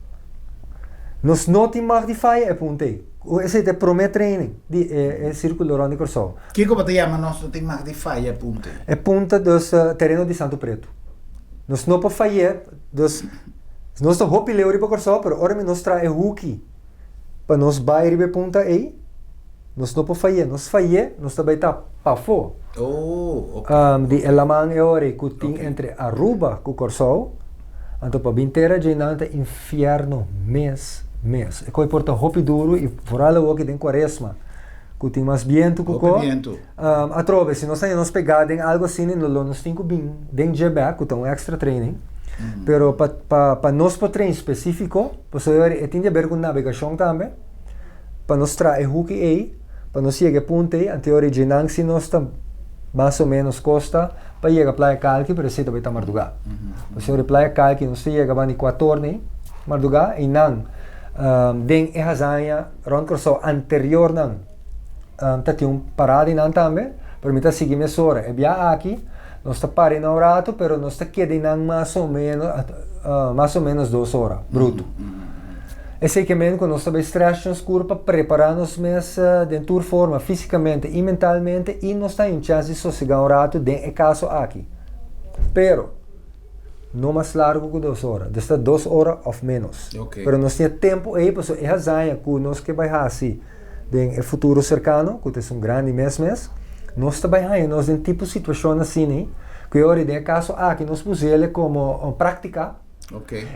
Nos no tin mag di faya e punta ei. Esei ta e promé training di e sírkulo rònt di Kòrsou. Kiko bo ta yama nos no tin mag di faya e punta ei? E punta dus tereno di Santo Preto. Nos no por fay'é, dus nos ta hopi leu riba Kòrsou, pero ora mi nos traha e huki pa nos bai riba e punta ei, nos no por fay'é. Nos fay'é, nos ta bai ta pafó di e laman e ora ei ku tin entre Aruba ku Kòrsou, anto pa bin tera djeinan ta infierno mes mes. E koi por ta hopi duru i foral awoki den kuaresma ku tin mas bientu ku ko. Atrobe, si nos haña nos pegá den algu asina, lo nos tin ku bin den dje bèk, ku ta un èkstra training. Pero pa pa pa nos por train spesífiko, pasobra e tin di aber ku nabegashon tambe, pa nos traha e huki ei, pa nos yega e punto ei, anto e ora djenan si nos ta mas o ménos kosta pa yega Playa Kalki, pero esei ta bai ta mardugá. Pasobra e Playa Kalki nos ta yega banda di kuator nei mardugá, einan den e hazaña rònt Kòrsou anteriornan, ta tin un parada einan tambe, pero mi ta sigui mesora. E bia aki nos ta para einan un ratu, pero nos ta keda einan mas o menos, mas o menos dos ora, bruto. Esei ke men ku nos ta bai stretch nos kurpa, prepará nos mes den tur forma, físikamente i mentalmente, i nos ta haña un chèns di sosegá un ratu den e kaso aki. Pero, no mas largu ku dos ora. Dus ta dos ora òf ménos. Pero nos tin e tempu ei pasobra e hazaña ku nos ke bai hasi den e futuro serkano, ku ta esun grandi mes mes, nos ta bai haña nos den tipo situashon asina ku e ora den e kaso aki nos pus'el komo práktika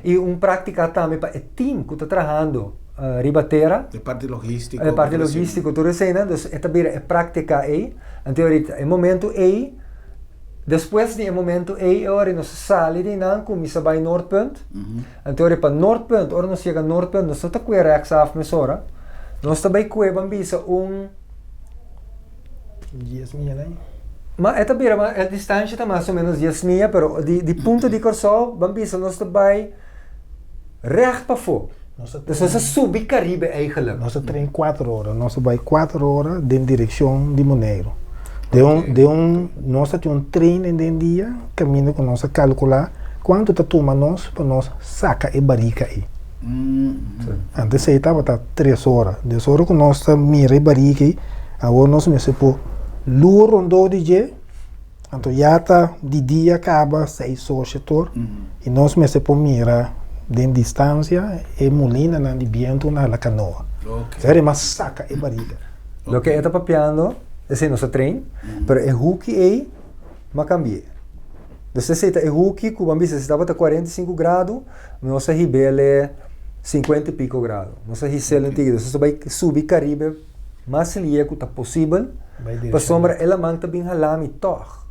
i un práktika tambe pa e tim ku ta trahando riba tera. E parti logístiko. E parti logístiko, tur eseinan, dus e ta bira e práktika ei. Anto ahorita e momento ei, despues di e momento ei e ora nos a sali di nan kuminsá bai Noordpunt. Anto ora pa Noordpunt, ora nos yega Noordpunt nos no ta kue rechtsaf mesora, nos ta bai kue ban bisa un. Dies mia lei. Ma e ta bira ma e distansha ta mas o menos dies mia, pero di di punto di Kòrsou ban bisa nos ta bai règt pafó. Nos ta Dus nos a subi Karibe eigenlijk. Nos ta tren kuater ora, nos ta bai kuater ora den direkshon di Boneiru. Den un den un nos ta tin un treinen den dia kaminda ku nos a kalkulá kuantu ta tuma nos pa nos saka e barika ei. Antes ei tabata tres ora. Des ora ku nos ta mira e barika ei, awor nos mester por lur rondó di dje, anto ya ta di dia kaba seis or, shete or, i nos mester por mira den distansia e mulinanan di bientu na la kanoa. Esei mas saka e barika. Loke e ta papiando, esei nos a train, pero e huki ei m'a cambi'é. Dus esei ta e huki ku bo a bisa si tabata 45 grado, nos a hib'el 50 i piko grado. Nos a his'el un tiki. Dus nos a bai subi Caribe mas lié ku ta posibel, pasobra e laman ta bin hala mi tòg.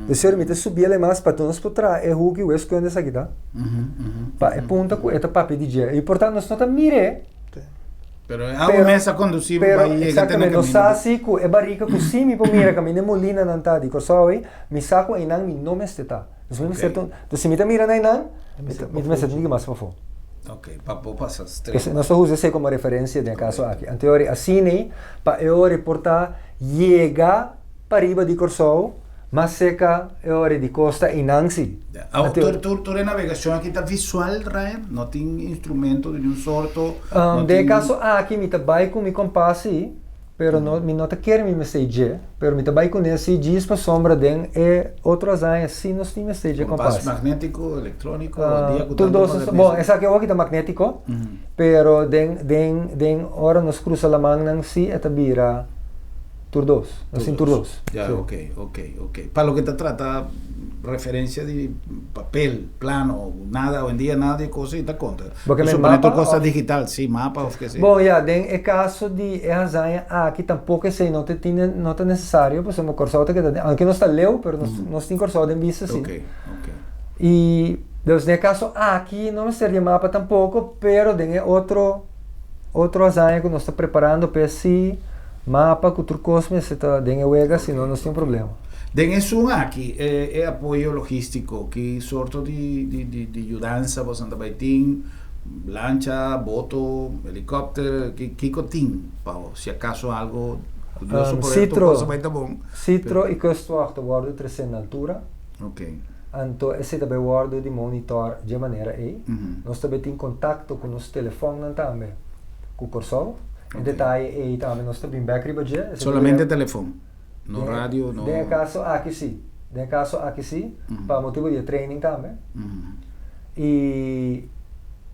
Dus señor, mi ta subi'el mas pa nos por traha e huki wiskunde esaki ta, pa e punta ku e ta papia di dje. E importante nos no ta mir'é. Pero e awa mes a kondusí bo bai yega te na kaminda. Nos sa si ku e barika ku si mi por mira kaminda e molinanan ta di Kòrsou ei, mi sa ku einan mi no mester ta. Dus mi mester ta, dus si mi ta mira na einan, mi mester ta un tiki mas pafó. Ok, pa bo pasa strep. Nos ta usa esei komo referensia den e kaso aki. Anto e ora asina ei, pa e ora por ta yega pariba di Kòrsou, Mas seca e ora di costa y nan si. Awo tur tur tur e navegacion aki ta visual Ryan? No tin instrumento di niun sorto? Den e caso aki mi ta bay cu mi compas si, pero no mi no ta kere mi mester dje, pero mi ta bay cune si djis pasobra den e otro hazaña si nos tin mester dje compas. Compas magnetico, electronico, dia cu tanto paga mester. Bon esaki awor aki ta magnetico, pero den den den ora nos cruza laman nan si e ta bira. Tur dos. Nos tin tur dos. Ya, ok, ok, ok. Pa loke ta trata referencia di papel, plano, nada, hoy en dia nada di e cosa ei ta conta. Bo ke men Supone tur mapa cosa of? digital, si, mapa of ke sea. Bon, ya, den e caso di e hazaña aki tampoco esei no ta tin no ta necesario pasobra Kòrsou ta keda den, aunke nos ta leu, pero nos nos tin Kòrsou den bista si. Ok, ok. I dus den e caso aki no mester di e mapa tampoco, pero den e otro Otro hazaña ku nos ta preparando p'e si mapa ku tur kos mester ta den e wega, si no nos tin un problema. Den esun aki, e apoyo logístiko, ki sorto di di yudansa boso ta bai tin? Lancha, boto, helikòpter, kiko tin pa si akaso algo ku Dios su poder tur kos a bai ta bon? Citro i Kustwacht ta wòrdu tresé na altura. Anto esei ta bai wòrdu di monitor dje manera ei. Nos ta bai tin kontakto ku nos telefònnan tambe ku Kòrsou. E detaye ei tambe nos ta bin bèk riba dje. Esei ta Solamente telefòn, no radio, no. Den e kaso aki si. Den e kaso aki si, pa motibu di e training tambe. I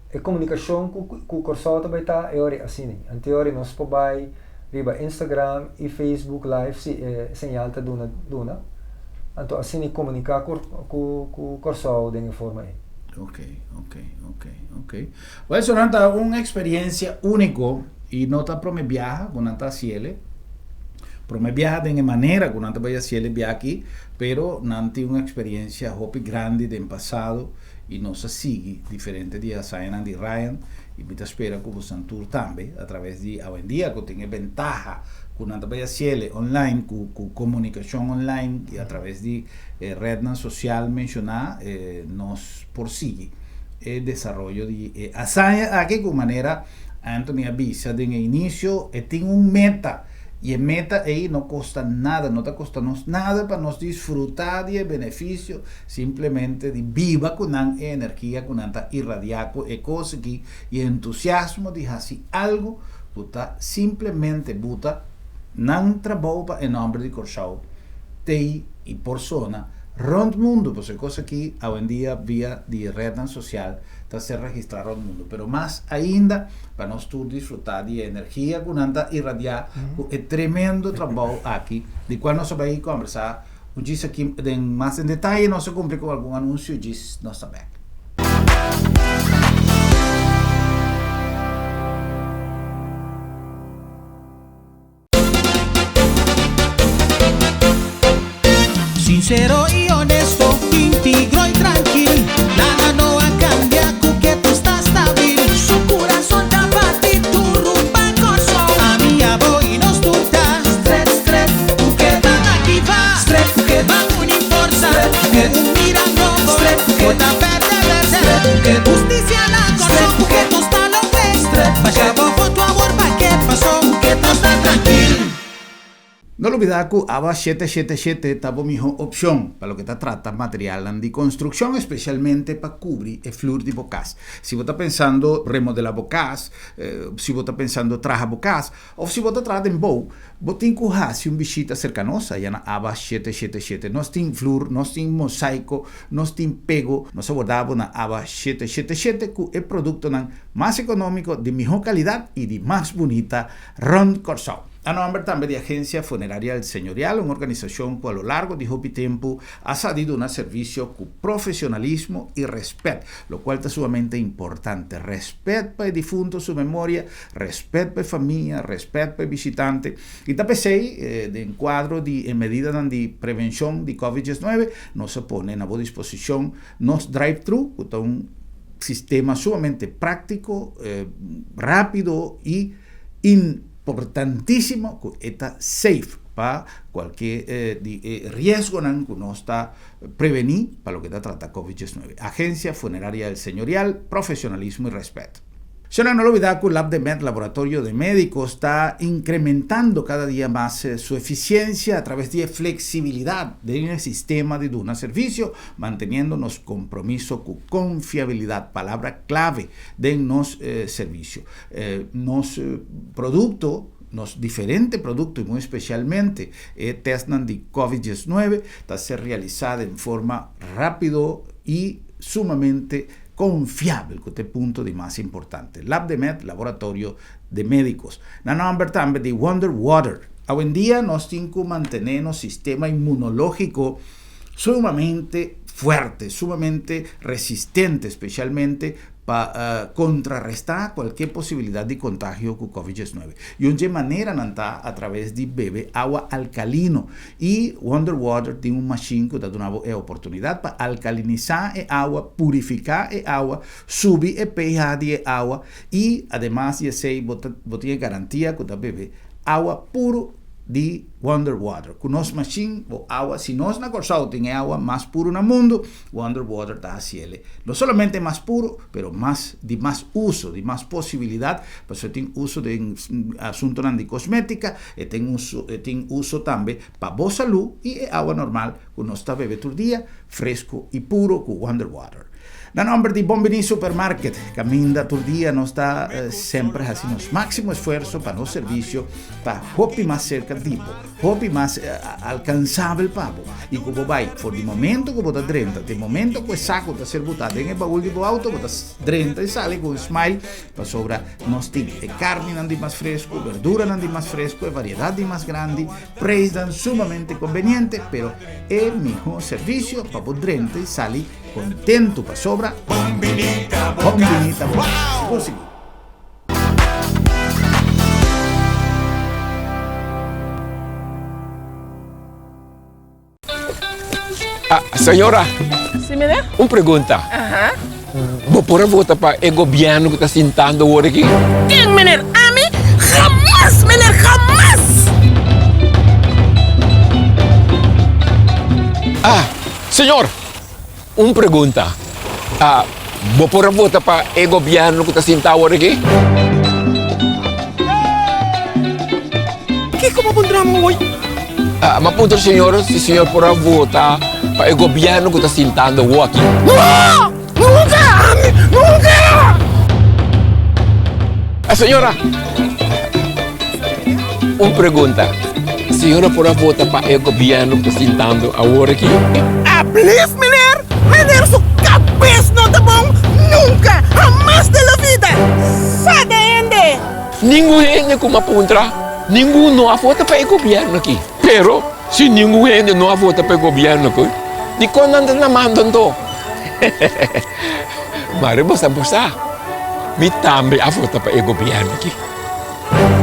e komunikashon ku Kòrsou ta bai ta e ora ei asina. Anto e ora ei nos por bai riba Instagram i Facebook live si e señal ta duna duna. Anto asina i komuniká ku ku Kòrsou den e forma ei. Ok, ok, ok, ok. Well, so nan ta un experiencia único y no ta prome biaha cu nan ta haciele. Prome biaha den e manera cu nan ta bay haciele biaha aki, pero nan tin un experiencia hopi grandi den pasado y nos a sigui diferente di e hazañanan di Ryan y mi ta spera cu bosan tur tambe a traves di awendia cu tin e bentaha cu nan ta bay haciele online cu cu comunicacion online y a traves di e rednan social menciona nos por sigui e desaroyo di e hazaña aki cu manera Anthony a bisa den e inicio e tin un meta y e meta ey no costa nada, no ta costa nos nada pa nos disfruta di e beneficio simplemente di biba cu nan e energia cu nan ta irradia cu e cos aki y e entusiasmo di haci algo cu ta simplemente buta nan trabou pa e nomber di Corsou tey y por sona rond mundo, pasobra e cos aki awendia via di rednan social ta ser registrá rònt mundu, pero mas ainda pa nos tur disfrutá di e energia ku nan ta irradiá ku e tremendo trabou aki, di kual nos a bai kòmbersá un djis aki den mas en detaye. Nos a kumpli ku algun anunsio djis nos ta bèk. Sincero y honesto, intigro y tranquil, nada no a cambia cu ke tu sta stabil. Su curazon ta bati duro pa Corsou, ami, abo y nos tur ta stret stret cu ke ban activa, stret cu ke ban uni forsa, stret cu ke un mira nobo, stret cu ke bo ta berde berde, stret cu ke husticia na Corsou, cu ke nos ta lo fe, stret basha bo voto awor pa ke paso cu ke nos ta trankil. No lubida ku Aba shete shete shete ta bo mihó opshon pa loke ta trata materialnan di konstrukshon, espesialmente pa kubri e flur di bo kas. Si bo ta pensando remodelá bo kas, si bo ta pensando traha bo kas, òf si bo ta traha den bou, bo tin ku hasi un bishita serka nos aya na Aba shete shete shete. Nos tin flur, nos tin mosaiko, nos tin pego. Nos a warda bo na Aba shete shete shete ku e produktonan mas ekonómiko, di mihó kalidat i di mas bunita rònt Kòrsou. A nomber tambe di Agencia Funeraria El Señorial, un organisacion cu a lo largo di hopi tempu a sa di duna servicio cu profesionalismo y respet, locual ta sumamente importante. Respet pa e difunto su memoria, respet pa e famia, respet pa e bishitante. Y ta p'esey, den cuadro di e medidanan di prevencion di Covid diesnuebe, nos a pone na bo disposicion nos drive-thru, cu ta un sistema sumamente practico, rapido y Importantísimo ku e ta safe pa kualke di e riesgonan ku nos ta prevení pa loke ta trata Covid diesnuebe. Agencia Funeraria El Señorial, profesionalismo y respet. Señora, no lubidá ku Labdemed Laboratorio de Médicos ta incrementando cada dia mas su eficiencia a traves di e flexibilidad den e sistema di duna servicio, manteniendo nos compromiso ku confiabilidad, palabra clave den nos servicio. Nos producto, nos diferente producto y muy especialmente e testnan di Covid diesnuebe ta ser realisa den forma rapido y sumamente. konfiabel ku ta e punto di mas importante. Labdemed, Laboratorio de Médicos. Na nòmber tambe di Wonder Water. Awendia nos tin ku mantené nos sistema inmunológiko sumamente fuerte, sumamente resistente, spesialmente pa kontrarestá kualke posibilidat di kontagio ku Covid diesnuebe. I un dje maneranan ta a traves di bebe awa alkalino. I Wonder Water tin un mashin ku ta duna bo e oportunidat pa alkalinisá e awa, purifiká e awa, subi e pH di e awa i ademas di esei bo ta bo tin e garantia ku ta bebe awa puru di Wonder Water. Ku nos mashin bo awa, si nos na Kòrsou tin e awa mas puru na mundu, Wonder Water ta hasiel no solamente mas puru, pero mas di mas uso, di mas posibilidat, pasobra e tin uso den asuntonan di kosmétika, e tin uso e tin uso tambe pa bo salú i e awa normal ku nos ta bebe tur dia, fresku i puru ku Wonder Water. Na nomber di Bon Bini Supermarket, kaminda tur dia nos ta semper hasi nos máksimo esfuerso pa nos servisio ta hopi mas serka di bo, hopi mas alkansabel pa bo. I ku bo bai for di momento ku bo ta drenta te momento ku e saku ta ser butá den e baul di bo outo, bo ta drenta i sali ku un smile pasobra nos tin e karninan di mas fresku, berduranan di mas fresku, e variedat di mas grandi, preisnan sumamente konveniente, pero e mihó servisio pa bo drenta i sali Kontentu pasobra Bon binita bo Sigur sigur. Ah, señora. Sí, meneer. Un pregunta. Aha. Bo por a vota pa e gobierno ku ta sintando awor aki? Ken, meneer? Ami? Hamas, meneer, hamas! Ah, señor. Un pregunta, ah, bo por a vota pa e gobierno ku ta sinta awor aki? Kiko bo puntra mi hoy? Ah, m'a puntra señor si señor por a vota pa e gobierno ku ta sintando awor aki. No! Nunka! Ami, nunka! Ah, señora, un pregunta. Señora por a vota pa e gobierno ku ta sintando awor aki? Ablief meneer, meneer su kabes no ta bon nunka, hamas de la vida! Sa de hende! Ningun hende ku m'a puntra, ningun no a vota pa e gobierno aki. Pero si ningun hende no a vota pa e gobierno aki, dikon nan ta na mando anto? Mare bo sa bo sa, mi tambe a vota pa e gobierno aki.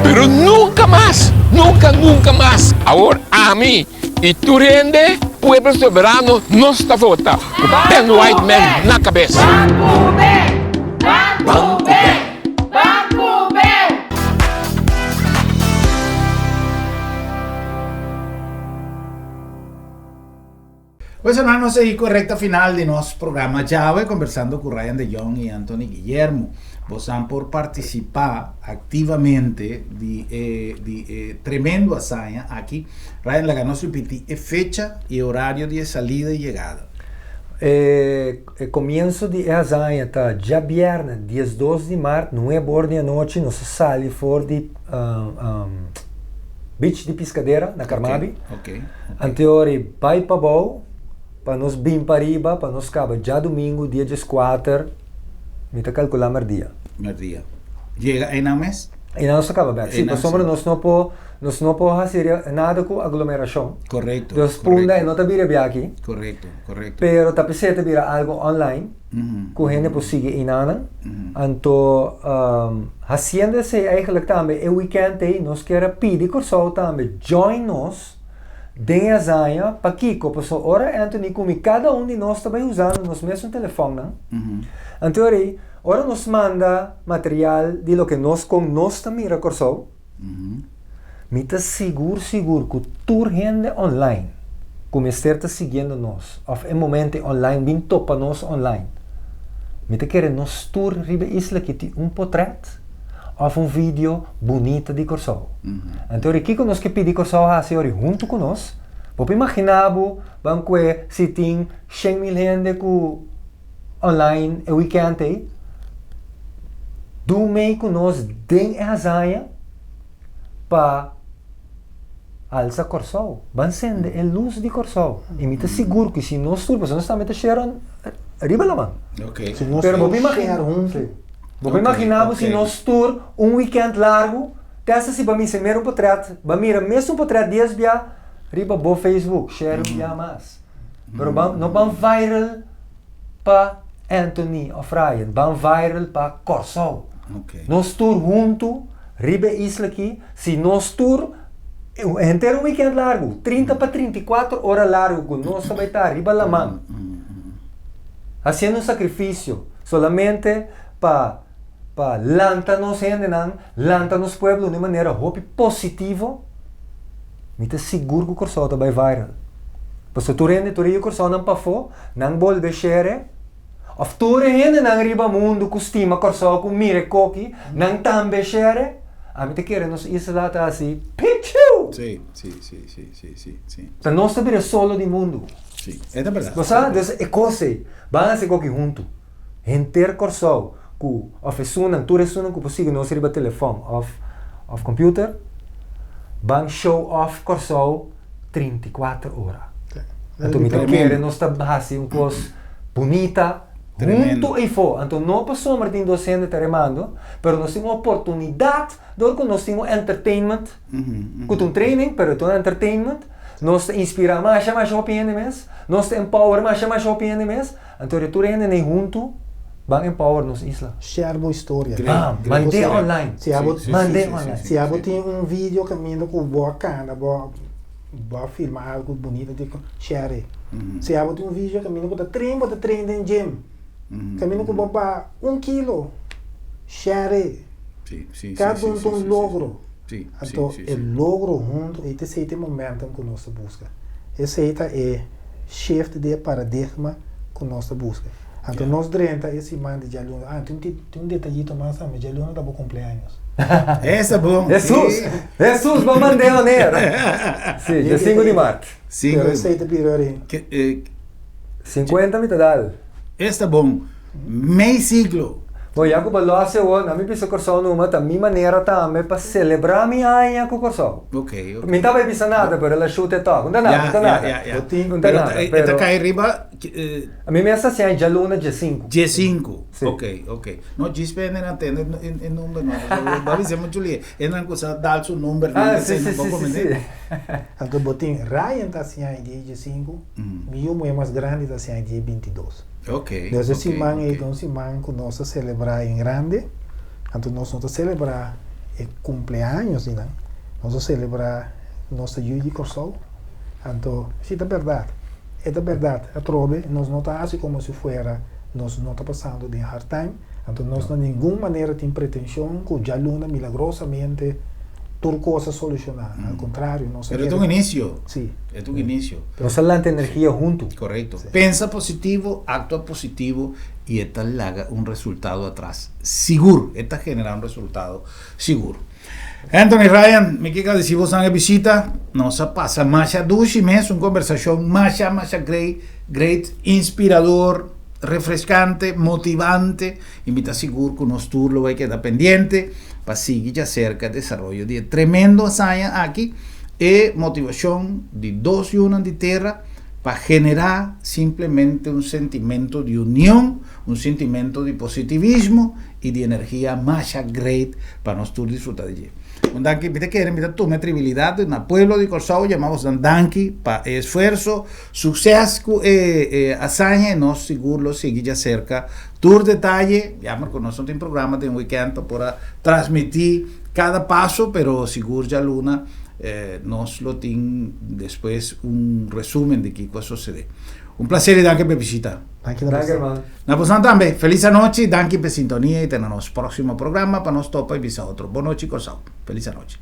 Pero nunka mas, nunka, nunka mas. Awor ami i tur hende, pueblo soberano, nos ta vota ku Ben Whiteman na kabes. Ban ku Ben! Ban ku Ben! Ban ku Ben! Pues hermano, nos a yega recta final di nos programa djawe conversando cu Ryan de Jong y Anthony Guillermo. Bosan por participa activamente di e di e tremendo hazaña aki. Ryan laga nos ripiti e fecha y e horario di e salida y yegada. E e comienzo di e hazaña ta djabierne diesdos di maart nuebe or di anochi nos a sali for di Beach di Piscadera na Carmabi. Anteori bai pabou pa nos bin pariba pa nos kaba djadumingu dia dieskuater mi ta kalkulá merdia. Merdia. Yega einan mes? Einan nos ta kaba bèk, si, pasobra nos no por nos no por hasi nada ku aglomerashon. Korekto. Dus punda e no ta bira biaha aki. Korekto, korekto. Pero ta p'esei ta bira algu online. Ku hende por sigui einanan. Anto hasiendo esei eigenlijk tambe e weekend ei nos kier a pidi Kòrsou tambe join nos den e hazaña. Pakiko? Pasobra ora Anthony ku mi kada un di nos ta bai usando nos mesun telefònnan. Anto ora ei ora nos manda material di loke nos kon nos ta mira Kòrsou mi ta sigur sigur ku tur hende online ku mester ta siguiendo nos òf e momento online bin topa nos online mi ta kere nos tur riba e isla aki tin un potrèt òf un video bunita di Kòrsou. Anto ora kiko nos ke pidi Kòrsou hasi ora huntu ku nos? Bo por imaginá bo ban kue si tin 100,000 hende ku online e weekend ei, do mei ku nos den e hazaña pa alsa Kòrsou. Ban sende e lus di Kòrsou. I mi ta sigur ku si nos tur, pasobra nos tambe ta share on riba laman. Ok. Si nos Pero bo tur por imagina, share huntu. Sí. Bo por imagina bo si nos tur un weekend largu, te hasta si bo a misa mera un potret, bo a mira mesun potret dies bia riba bo Facebook, share un bia mas. Pero ban, no ban viral pa Anthony of Ryan, ban viral pa Kòrsou. Ok. Nos tur huntu riba e isla aki, si nos tur henter un weekend largu, 30 pa 34 ora largu ku nos ta bai ta riba laman, hasiendo un sakrifisio solamente pa pa lanta nos hendenan, lanta nos pueblo di un manera hopi positivo, mi ta sigur ku Kòrsou ta bai viral. Pasobra tur hende, tur e yu Kòrsounan pafó, nan bolbe shere. Of tur e hendenan riba mundu ku stima Kòrsou ku mira e koki, nan tambe shere? Ami ta kere nos isla ta hasi pichiu! Sí, sí, sí, sí, sí, sí, sí. Ta nos ta bira solo di mundu. Sí, e ta berdad. Bo sa? Dus e kos ei, ban hasi e koki huntu. Henter Kòrsou ku of esunnan, tur esunnan ku por sigui nos riba telefòn of of computer, ban show off Kòrsou 34 ora. Anto mi ta kere nos ta hasi un kos bunita huntu eifó. Anto no pasobra tin dos hende ta remando, pero nos tin un oportunidat dor ku nos tin un entertainment, ku ta un training pero ta un entertainment, nos ta inspirá masha masha hopi hende mes, nos ta empower masha masha hopi hende mes, anto tur hende nei huntu ban empower nos isla. Share bo historia. Bam! Mand'é online. Mand'é online. Si abo tin un video kaminda ku bo a kanta, bo bo a filma algu bunito di share e. Si abo tin un video kaminda ku ta train bo ta train den gym, kaminda ku bo baha un kilo, share e. Kada un ta un logro. Anto e logro huntu ei ta esei ta e momentum ku nos ta buska. Esei ta e shift di e paradigma ku nos ta buska. Anto nos drenta e siman di djaluna. Ah, tin tin un detayito mas tambe, djaluna ta bo cumpleaños. Esa bon. Hesus! Hesus bo mand'é oner! Si, dje sinku di mart. Sinku. Pero esei ta bira ori. Sinkuenta mi ta dal. Esta bon. Mei siglo. Bo ya ku bo lo hasi awor, na mi bisa Kòrsou numa ta mi manera tambe pa selebrá mi aña ku Kòrsou. Ok, ok. Mi ta bai bisa nada, pero el a shoot e tòg. No ta nada, no ta nada. Ya, ya, ya. No ta Pero nada, e ta pero kai riba A mi mes ta hasi aña djaluna diesinku. Diesinku. Si. Ok, ok. No, djis pa hende nan tende e number no. Bo a bisa muchu lihe. E nan ku sa dal su number Ah, nan si, esei si, no si, por si, si. komende. Anto bo tin Ryan ta hasi aña dia diesinku, mi yu muhé mas grandi ta hasi aña dia bintidos. Ok, Des e ok, siman ei ok. ta un siman ku nos ta selebrá en grande. Anto nos no ta selebrá e kumpleaños di nan, nos ta selebrá nos ta yu di Kòrsou. Anto, si ta bèrdat, e ta bèrdat, atrobe nos no ta hasi komo si fuera nos no ta pasando den hard time. Anto nos na ningun manera tin pretenshon ku djaluna milagrosamente tur kos a solushoná. Al kontrario, nos a Pero e ta kere. un inisio. Sí. E ta un inisio. Nos a lanta energia huntu. Korekto. Pensa positivo, aktua positivo i e ta laga un resultado atras sigur. E ta generá un resultado sigur. Anthony Ryan, mi ke gradisí bosan e bishita. Nos a pasa masha dushi mes, un kombersashon masha masha grei, great, inspirador, refreskante, motivante i mi ta sigur ku nos tur lo bai keda pendiente pa sigui djaserka desaroyo di e tremendo hazaña aki, e motivashon di dos yunan di tera pa generá simplemente un sentimento di union, un sentimento di positivismo i di energia masha great pa nos tur disfruta di dje. Un danki, mi ta kere mi ta tuma e tribilidat di na pueblo di Kòrsou yama bosnan danki pa e esfuerso, sukses ku e e hazaña i nos sigur lo sigui djaserka tur detaye, jammer ku nos no tin programa den wikènt pa por a transmití kada paso pero sigur djaluna nos lo tin despues un resumen di kiko a sosede. Un placer i danki pa e bishita. Danki na Danki boso. hermano. Na bosan tambe, felis anochi, danki p'e sintonia i te na nos próximo programa pa nos topa i bisa otro. Bon nochi Kòrsou. Felis anochi.